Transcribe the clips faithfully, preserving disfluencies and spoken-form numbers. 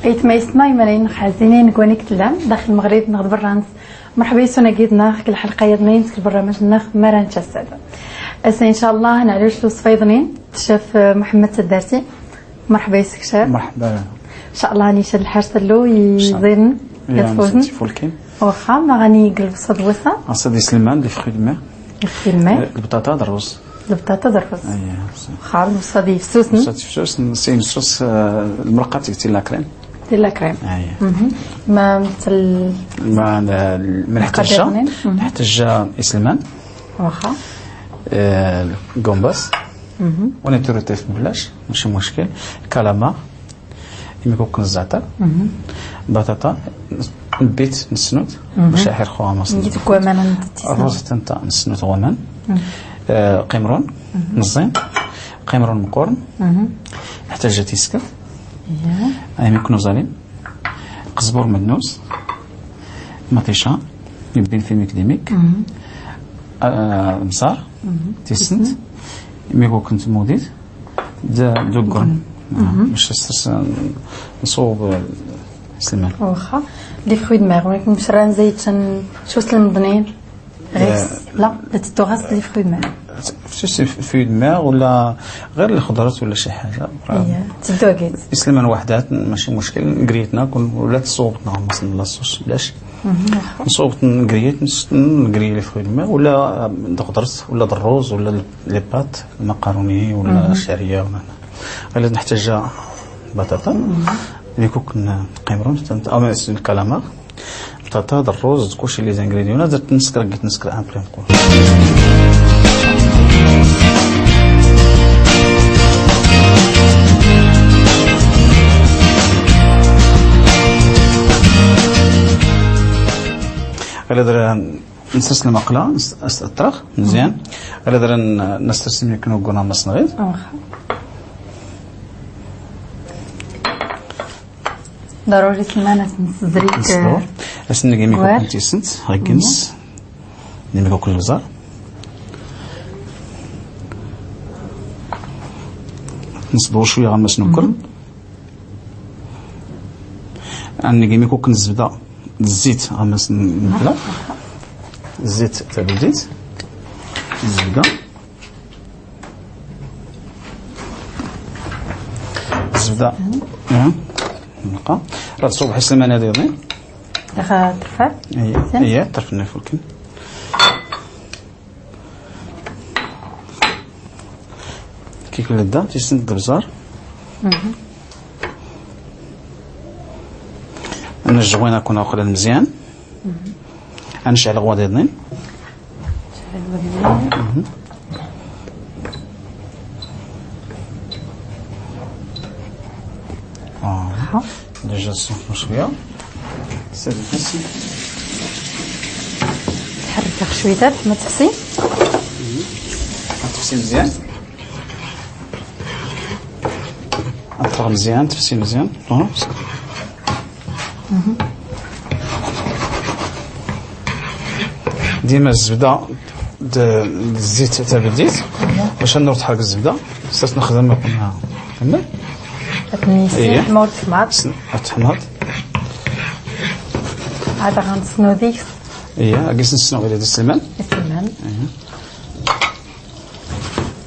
Aytma yessetma, imalayen neɣ ḥazinin deg wayen i tellam, daxel Lmeɣrib neɣ d berra-nnes. Merḥba yes-wen akked-neɣ deg lḥelqa yaḍnin seg lberramaj-nneɣ Mara n Čassad. Ass-a, in ca Llah, nɛlwec lwesfa yaḍnin, d ccaf, eh, Mḥemmed Taddarsi. Merḥba yes-k, ccaf. Merḥba. In ca Llah, ad icad lḥal s tallu, iẓiren, ya, ad fawzen. Netta ifulkin. Waxa, ma ɣa neg lwesfa d wass-a? Ass-a d iselman, les fruits de mer. Les fruits de mer. Eh, lbeṭaṭa d rruz. Lbeṭaṭa d rruz. Aya, ṣi. Waxa, lwesfa d ifsusen. Lwesfa d ifsusen, sin sus, eh, lmerqa d la crème. D la crème. Aya. Mhm. Ma mtel. Ma, eh, ma neḥtaǧ, mhm, neḥtaǧ iselman. Waxa. Eh, lgumbas. Mhm. Wa nitru tif meblac, maci muckil. Kalama. Imi kuk nzeɛter. Mhm. Baṭaṭa, nbit nesnut, mhm, bac aḥir xo amas. Ngi deg waman n tisnut. Rruz tanta nesnut waman. Mhm. Eh, qimrun, mhm, meẓẓin. Qimrun meqqoren. Mhm. Neḥtaǧ tiskert. Ya. Imi kuk nuẓalin. Qezbur mednus. Maṭica. Ibbin fi mikdimik. Mhm. Ah, msar. Mhm. Tisnt. Tisnt. Imi kuk ntmudit. D, d uggun. Mhm. Bac as ters-, nṣub, eh, iselman. Waxa. Les fruits de mer, walakin mec ra nzeyt-ten, cwi slemḍnin. Ɣis, eh, la, la teddu ɣas les fruits de mer. Tis fruits de mer, wala ɣir lxeḍrat wala ci ḥaǧa. Iya, teddu akkit. Iselman weḥdat, maci muckil, griyt-ten akk, wala tṣubt-ten ɣer maṣ n la sauce, belac. Mhm, waxa. Nṣubt-ten griyt, ngriyt les fruits de mer, wala, eh, d lxeḍrat, wala d rruz, wala les pâtes, المقاروني ولا، mhm، الشعرية ولا. Ɣila neḥtaǧ baṭaṭa. Mhm. Imi kuk n-, qimrun, tant-, aw, ma, s-, lkalama. Baṭaṭa, d rruz, d kulci les ingrédients. Ad nsker, git nsker un peu. Ɣila dra Nsers lmaqla, ns-, as-, aṭṭrax, mzyan. Ɣila dra n-, nasters imi kuk nuggun amas nɣid. Waxa. Daruri s lman ad nsezri-t. Nsdur. As neg imi kuk n tisnt, ɣiggins. Imi kuk n lbẓar. Nsdur cwiya amas nuggun. Mhm. Ad neg imi kuk n zzebda. Zzit, ɣamas n-, nbla. Zzit tabldit. Zzebda. Zzebda. Aha. Nqa. Rad ṣubeḥ iselman ad iḍin. Daxa terfa? Iya, iya, terf n ifulkin. Kik ladda, tisent d lbẓar. Mhm. Nejwin akk aqlan mzyan. Mhm. Ad necɛel ɣwad iḍnin. Necɛel ɣwad iḍnin. Mhm. Ah. Déjà, c'est un peu cwiya. C'est difficile. Tḥerrkeɣ cwiya, ma tefsi? Ma tefsi mzyan. Ad teffeɣ mzyan, tefsi mzyan. Voilà. Mhm. Dima zzebda d, d zzit tabldit, bac ad nruḥ tḥerk zzebda, s as nexdem akk nna. Kemmel. Ad tnissin, iya. Tḥmur tḥmaḍ. Ad tḥmaḍ. Ad ɣ-nsnu deg-s. Iya, agi s nsnu ɣila d iselman. Iselman. Iya.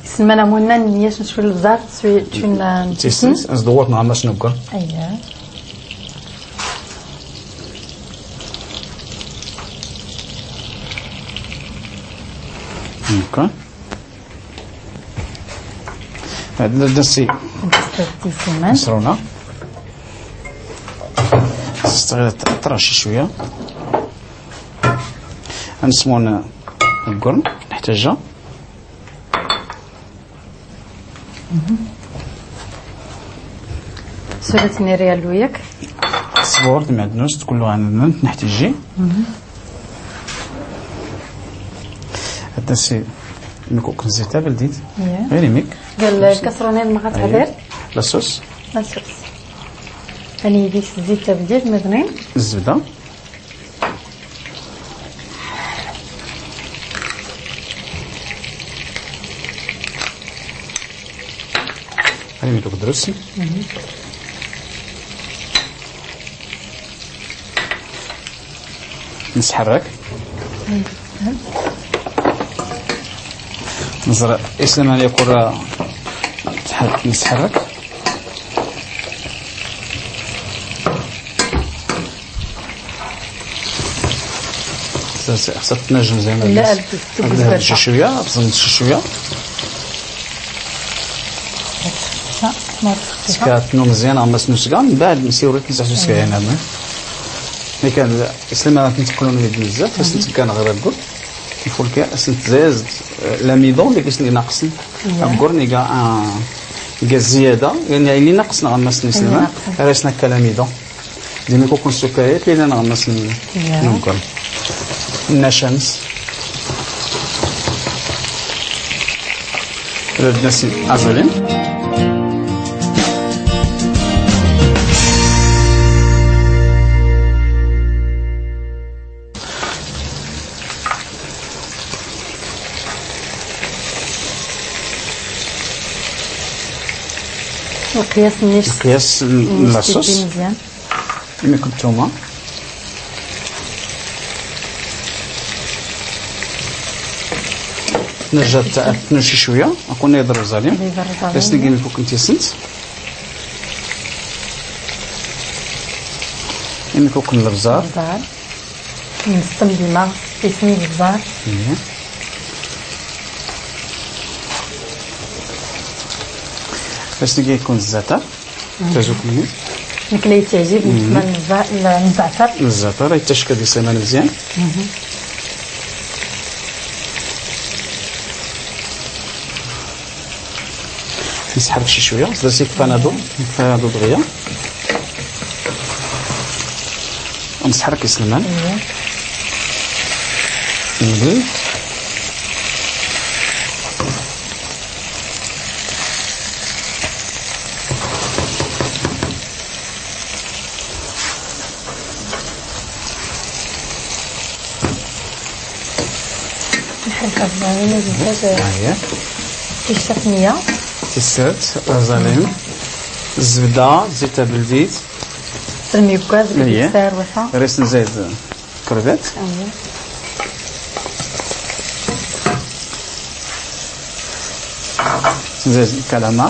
Iselman am winna, nniya cwi n lbẓar, cwi, cwi n tisent. Tisent, as dwat nɣa mas nugga. Iya. Nugga. هاد الدسي. الدسي تيسمن. مصرونة. استغل الطرش شوية. غنسمون القرن نحتاجها. سولت نيريا لويك. الصبور، المعدنوس، كله غنمنت نحتاجي. هاد السي ميكوك نزيتها بلديت. إيه. غير يميك. قال الكسرونيل ما غتهدر. أيوة. لا صوص. لا صوص. أنا يديك الزيت تبديل مدنين. الزبدة. هاني ميتو كدروسي. مهم. Nesḥerrek. Neẓra isem-nni yakk ur nesḥerrek. Xas tnejjem mezyan. La, ad tgezzer cwiya, ad tẓennet cwiya. Tkatnu mezyan, ɣer mass n usga, mbeɛd nsiwret nseḥsu sga yana. Mi kan islam ara tent-teqqlun di bzaf, as tent-tgan ɣer aggur. Ifulki as tent-tzayazt, eh, l'amidon, deg isem naqsen. Aggur, iga, ah, iga ziyada, yani, ili naqsen ɣer mass n islam, ara yesnakka l'amidon. Dimi kukun sukayat, lila nɣmas n-, nuggan. Nna cams. Rad nasin azalin. Lqiyas-nni. Lqiyas n-, n la sauce. Mzyan. Imi kun ttuma. Nejja ta-, tnuci cwiya, akun iḍ rẓalim. Iḍ rẓalim. Asnigi imi kun tisent. Imi kun lebẓar. Lebẓar. Nestem dima tisent lebẓar. Iya. Asnigi kun zzatar. Tazukni. Nekk la yettɛjib n zzɛatar. N zzɛatar, ay ttacka di saman mzyan. Nesḥerrek ci cwiya, s da sik panado, panado dɣiya. Nesḥerrek iselman. Nḥerrek azalin, tisert nniya. Tisert, azalin, zzebda, zzit tabeldit. Rmi ugaz, zzit tarwasa. Ris nzid. Crevettes. Nzid kalama.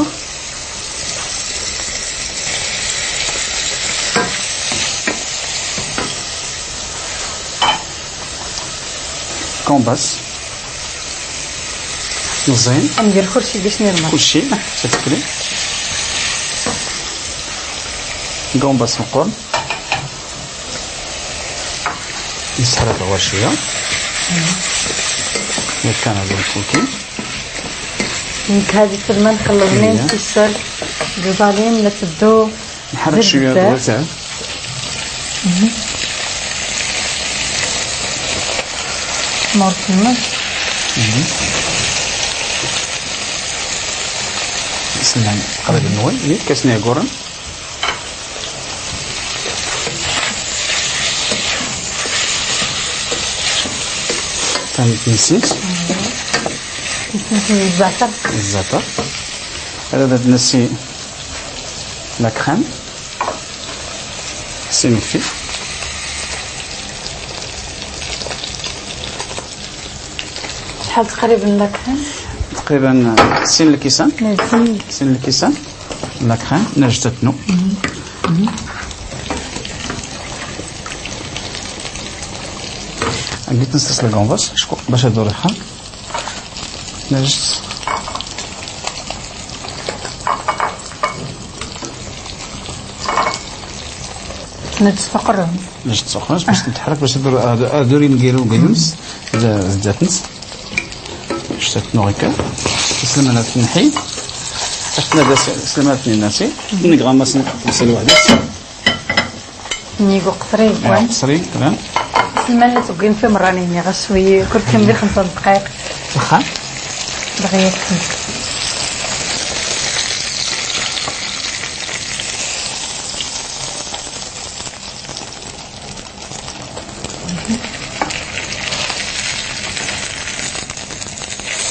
Gambas. Nẓin. Amdir kulci gis nirma. Kulci, s tfekli. Gambas meqqren. Nesḥerrek ɣur cwiya. Nekk kan ad nfulki. Nekk hadi tselman xellḍen tisert, d uẓalim la teddu. Nḥerrek cwiya d water. Murtmel. Snan qrib nwen, nekk asni agurn. Tamit nsent. Zzɛatar. Zzɛatar. Rad ad nasi la crème. Sin lfi. Acḥal taqriban la crème? Taqriban, eh, sin lkisan. Sin. Sin lkisan. La crème, nejja tnu. Git nsas la gambas, acku bac ad urixa. Nejja. Nejja taqrem. Nejja taqrem, bac tḥerrek, bac ad ur, ad ur ingiru gidums, zdat-ns. Ctat nuɣ ikka. Iselman ad t-nḥi. Ad t-nadi iselman ad t-nasi. Nnig ɣamasen msal waḥdas. Nnig uqesri, wa? Uqesri, tmam. Iselman ad tuggim fi merrani-nni, ɣas cwi, kul kemmel xemsa dqayeq. Waxa? Dɣiya.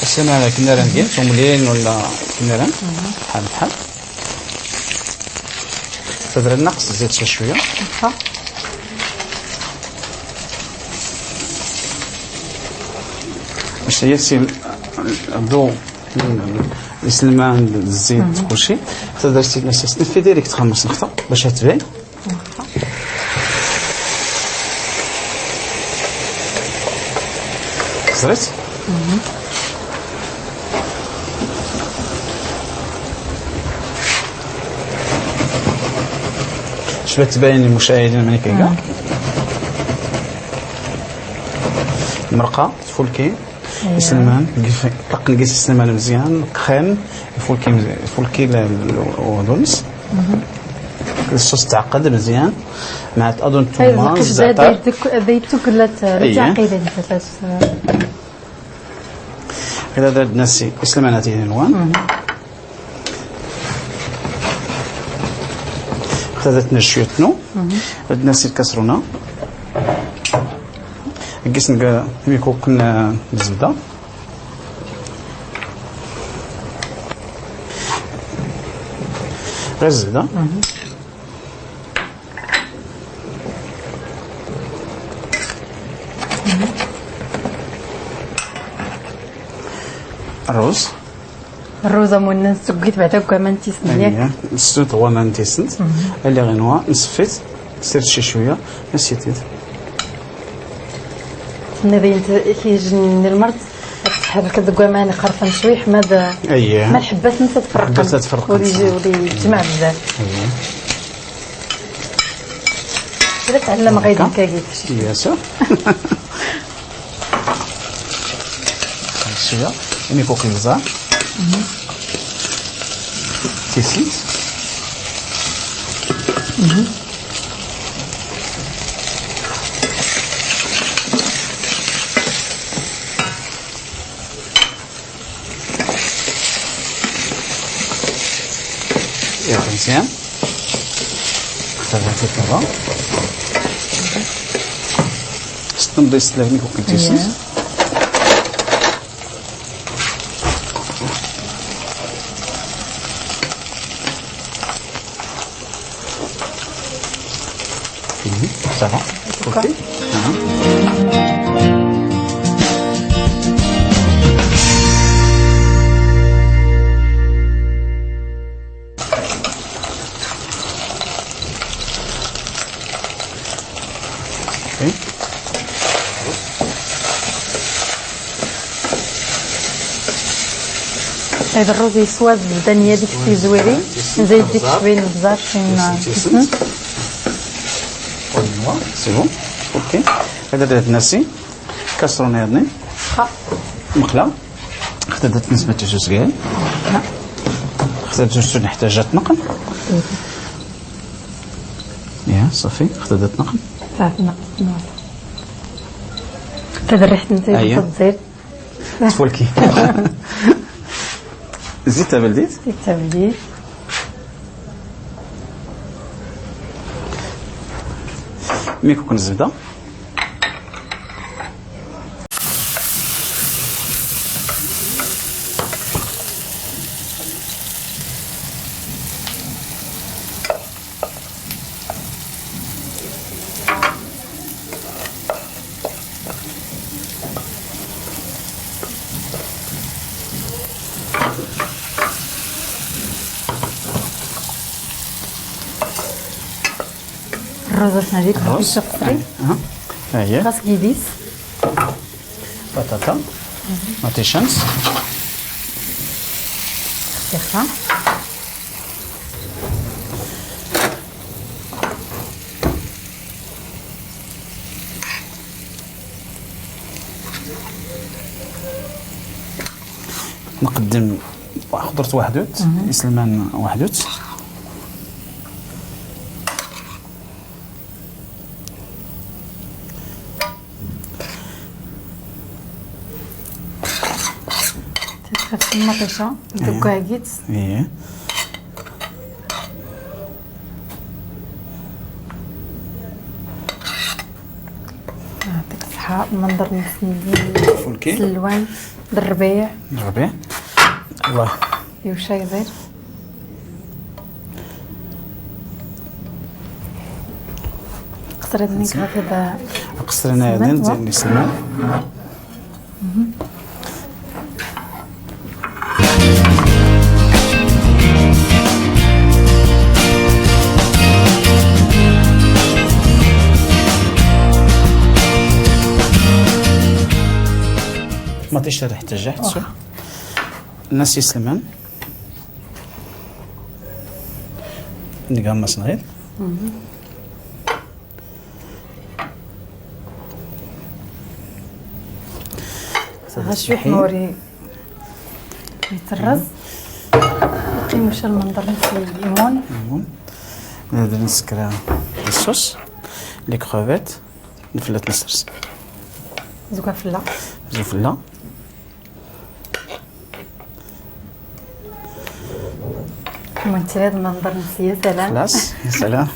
Ass-a ma akken ara ngen, tumlin wala akken ara, bḥal bḥal. Tadra nneɣ s zzit s cwiya. Waxa. هي سي دو السلمان، الزيت، كلشي. حتى درتي الناس تنفي ديريكت خمس نقطة باش تبان. زريت. شبات تبان المشاهدين ملي كيلقى المرقة تفول كاين. السلمان، طلق نقيس السلمان مزيان، كريم، يفول كي مزيان، يفول كي ل-، ل-، ودونس. الصوص تعقد مزيان مع اظن الثومه، الزعتر. بيتو كلها تعقيدين. هذا درت ناسي اسلماناتي الوان. خدات نشويتنو. درت ناسي الكسرونه. قيس نقا ميكو كنا بالزبده. غير الزبده. الروز. الروز امونا نسقيت بعدا كاع ما نتيسن ياك. اييه، نسيت هو ما نتيسنت. اللي غينوا نصفيت، سير شي شويه، نسيتيت. نبي انت كيجني المرض، تحرك دوك ما نخرفن شوي حماد. اييه. ما الحبات انت تفرق. الحبات تفرق. ولي يجي، ولي يجمع بزاف. اييه. ولا تعلم غير هكا؟ هكا كيف شي. يا سور. شويه. مي كوكي بزاف. تيسيت. يا مزيان. اختار هاد الطبق. ستم ديس لافني كوكي تيسيت. Mhm, ça va. Ok. Mhm. Ok. هاد الروز يسوى الزبدة نية ديك التيزويري. نزيد ديك شوية بزاف فين. سي بون. اوكي. هذا درت ناسي. كاسروني هادني. خا. مقلة. خدت نسبة جوج كاع. خدت جوج نحتاج تنقل. يا صافي، خدت تنقل. صافي، نقص نقص. حتى ريحة نتايا. أيا. تزيد. تفولكي. زيت تبلديت؟ زيت تبلديت. مي كوكن الزبدة. الرز اسنا ديك الرز. الشق فري. أها. ها هي. خاص كيديس. بطاطا. ما تيشنس. اختي خا. نقدم خضرة وحدوت، مهم. إسلمان وحدوت. تخف المطيشة، إيه. دوكا عييت. إيه. يعطيك الصحة، المنظر نفس فولكي. السلوان، الربيع. الربيع. الله. يوشا يزير. قصري منك هكذا. قصري انا السمن، هذا ندير لي سمن. مهم. Tict ad ḥtaǧaɣ ttsu. Nas iselman. Nega ma s-nɣil. Ɣas cwiṭ nuri. Yettṛṛez. Neqqim uc lmenḍer-nnes n limun. Limun. Ad nsekra ṣṣuṣ. Les crevettes. Nfella ad t-nsers. Zug ufella. Zug ufella. Ma nettriḍ lmenḍer-nnes, ya salam. Xlaṣ, ya salam.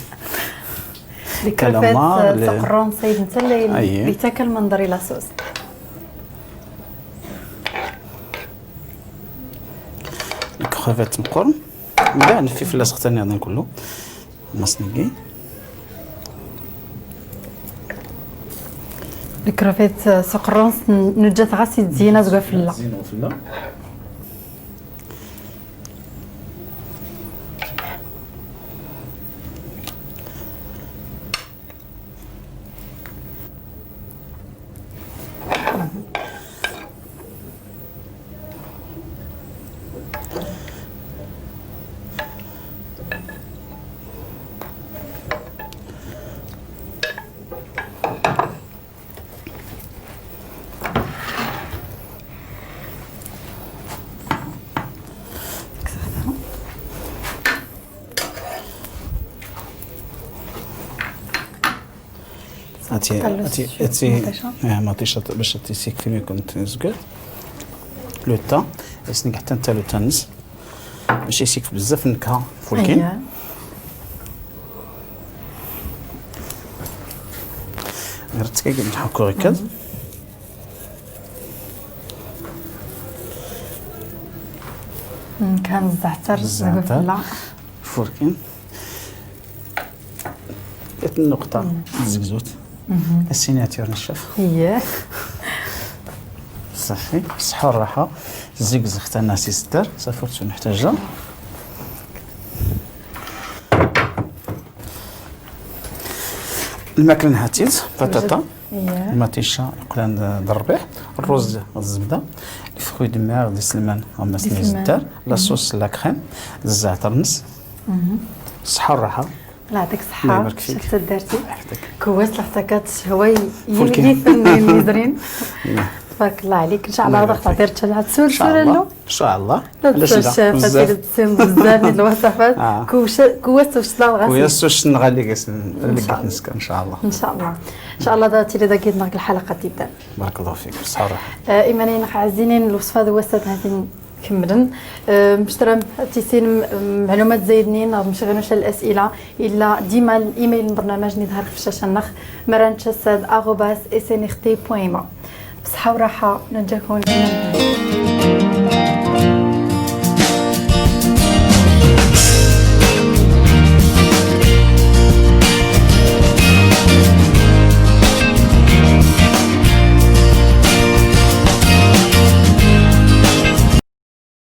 Les crevettes, calamar, eh, les taqerrunt, sayd netta la, ayya, yettak lmenḍer i la sauce. Les crevettes meqqren. Mbeɛd neffi fell-as ɣ tani dan kullu. Masnigi. Les crevettes, eh, s uqerru-ns n-, nuǧǧa-t ɣas izzin azwa fell-a. Izzin azwa fell-a. Ati, ati, ati, eh, maṭiša bac ad t-isikf imi kunt zgad. Luta, isni ḥtta nta luta-nnes. Bac isikf bzzaf nnekha fulkin. Ayya. Ɣer tkagi nḥekku ɣikkad. Kan zzeɛter, zzeɛter. Fulkin. Jat nnuqṭa tazegzut. La signature n ccaf. Iyyah. Ṣafi. Ṣṣeḥḥa u rraḥa. Zegzeɣ-t ana s iseddar, safurtu neḥtaǧa. Lmakla nhat-tt, baṭaṭa. Iyyah. Lmaṭiša iqlan d, d rrbiḥ. Rruz d zzebda. Les fruits de mer d iselman, ammas n iseddar. La sauce, la crème. D zzeɛter-nnes. Ṣṣeḥḥa u rraḥa. Alla yeɛṭik ṣṣeḥḥa. Alla ibarek fik. Caf taddart-ik. Alla yeḥfeḍ-ik. Kwas lḥerkat tecwa yimyiten n yizrin. Tbarek Alla ɛlik. Ncallah ɣad aɣ-tɛṭiḍ ttcalɛa tsur tsur allu. Ncallah. Ncallah. Ncallah. Bzzaf n lwasafat. Kwas tucna ɣas. Kwas tucna ɣas. Ncallah. Ncallah. Ncallah da tili dagi deg lḥalqa tiddan. Barakallahu fik. Ṣṣeḥḥa u rraḥa. Iman-nneɣ ɛzizin, lwasfa d wasat hatin. Kemmlen. Eh, mectram ad tissinem, mm, mɛlumat zayden, neɣ mecɣilen ca n lasila, illa dima l-email n lbernameǧ nni iḍhar ɣef ccaca-nneɣ, mara nečča sad arobase S N R T point M A. Bṣeḥḥa u rraḥa, neǧǧakum.